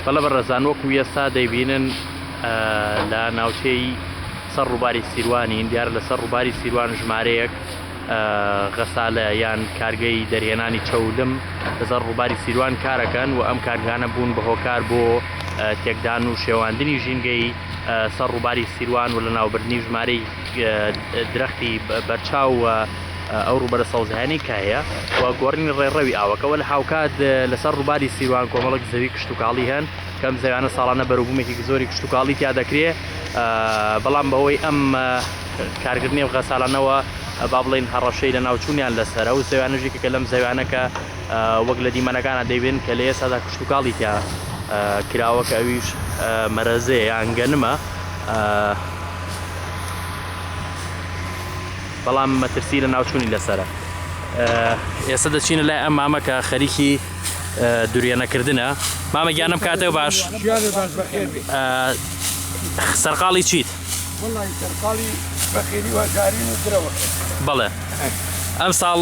بەڵێ بەڕێزان وەکو ئێستا دەیبینن لە ناوچەی سەر ڕووباری سیروانین دیارە لەسەر ڕووباری سیروان ژمارەیەک غەسالە یان کارگەی دەرهێنانی چەولم لەسەر ڕووباری سیروان کارەکەن و ئەم کارگانە بوون بە هۆکار بۆ تێکدان و شێواندنی ژینگەی سەر ڕووباری سیروان و لەناوبردنی ژمارەی درەختی بەرچاو و ئەو ڕووبەرە سەوزایانەی کە هەیە و گۆڕینی ڕێڕەوی ئاوەکە وە لە هاوکات لەسەر ڕووباری سیروان کۆمەڵێک زەوی کشتوکاڵی هەن کە ئەم زەویانە ساڵانە بەروبوومێکی زۆری کشتوکاڵی تیا دەکرێ بەڵام بەهۆی ئەم کارکردنی ئەم غەسالانەوە با بڵێین هەڕەشەی لەناوچوونیان لەسەرە و زەویانەش یەکێکە لەم زەویانە کە وەک لە دیمەنەکانە دەیبین کە لە ئێستادا کشتوکاڵی تیا کراوە کە ئەویش مەرەزەیە یان گەنمە بەڵام مەترسی لە ناوچوونی لەسرە ئێستا دەچینە لای ئەم مامە کە خەریکی دورێنەکردنە مامە گیانم کاتێ باش سەرقاڵی چیت؟ بەڵێ ئەم ساڵ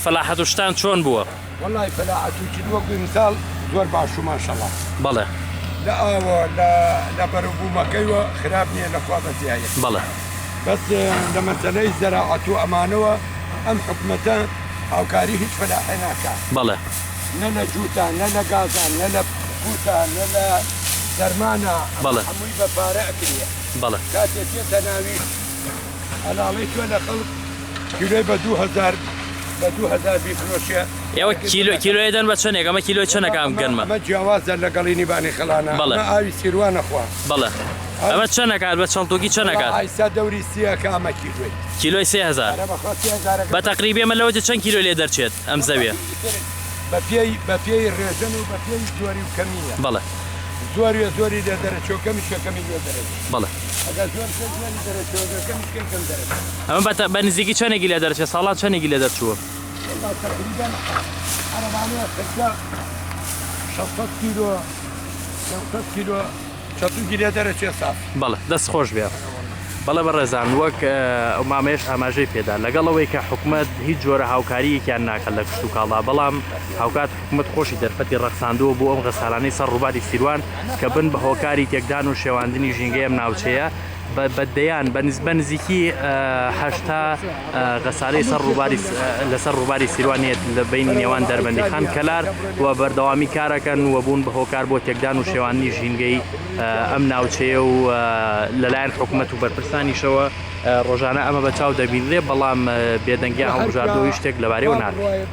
فەلاحەت و شتان چۆن بووە؟ وەڵای فەلاحەت و چل وەکو ئیمساڵ زۆر باش و ماشەڵا. بەڵێ. لە ئاوە لە لە بەروبوومەکەیوە خراپ نییە لە خوا بەزیایە. بەڵێ. بەس لە مەسەلەی زەراعەت و ئەمانەوە ئەم حکومەتە هاوکاری هیچ فەلاحێ ناکا. بەڵێ. نە لە جووتا نە لە گازا نە لە پووتا نە لە دەرمانا ئەمە بەڵێ. هەمووی بە پارە ئەکرێ. بەڵێ. کاتێ تێتە ناویش ئەناڵی تۆ لە خەڵک کیلۆی بە 2000 بە 2000 بیفرۆشێ. ئێوە کیلۆ کیلۆی دەن بە چەندێک ئەمە کیلۆی چەنەکە ئەم گەنمە؟ ئەمە جیاوازە لە گەڵینی بانی خەڵانە بەڵێ. ئەمە ئاوی سیروانە خوا. بەڵێ ئەمە چەنەکات بە چەڵتوکی چەنەکات؟ ئایسا دەوری سیەکە ئەمە کیلۆی. کیلۆی 3000 ئەرە بەخوا 3000 بە تەقریبی ئەمە لەوە چەند کیلۆ لێ دەرچێت ئەم زەویە؟ بە پێی بە پێی ڕێژەن و بە پێی زۆری و کەمیە. بەڵێ. زۆریە زۆری لێ دەرەچێ و کەمیشە کەمی لێ دەرەچێ. بەڵێ. ئەگەر زۆر بکەی زۆری دەرەچێ و ئەگەر کەمیش کەی کەم دەرەچێ. ئەمە بە بە نزیکی چەندێکی لێ دەرچێت ساڵان چەندێکی لێ دەرچووە؟ وەڵا تەقریبەن عەرەبانەیە خرجە 600 کیلۆ 500 کیلۆ چەتووکی لێ دەرەچێ ساف. بەڵێ دەست خۆش بێ. بەڵێ بەڕێزان وەک ئەو مامەیەش ئاماژەی پێدا لەگەڵ ئەوەی کە حکومەت هیچ جۆرە هاوکارییەکیان ناکات لە کشتوکاڵدا بەڵام هاوکات حکومەت خۆشی دەرفەتی ڕەخساندووە بۆ ئەم غەسالانەی سەر ڕووباری سیروان کە بن بە هۆکاری تێکدان و شێواندنی ژینگەی ئەم ناوچەیە بە دەیان بە نزیکی 80 غەسالەی سەر ڕووباری لەسەر ڕووباری سیروان هەیە لە بەینی نێوان دەربەندیخان کەلار و بەردەوامی کارەکەن و بوون بە هۆکار بۆ تێکدان و شێواندنی ژینگەی ئەم ناوچەیە و لەلایەن حکومەت و بەرپرسانیشەوە ڕۆژانە ئەمە بە چاو دەبینرێ بەڵام بێدەنگیان هەڵبژاردووە هیچ شتێک لەبارەیەوە ناکرێت.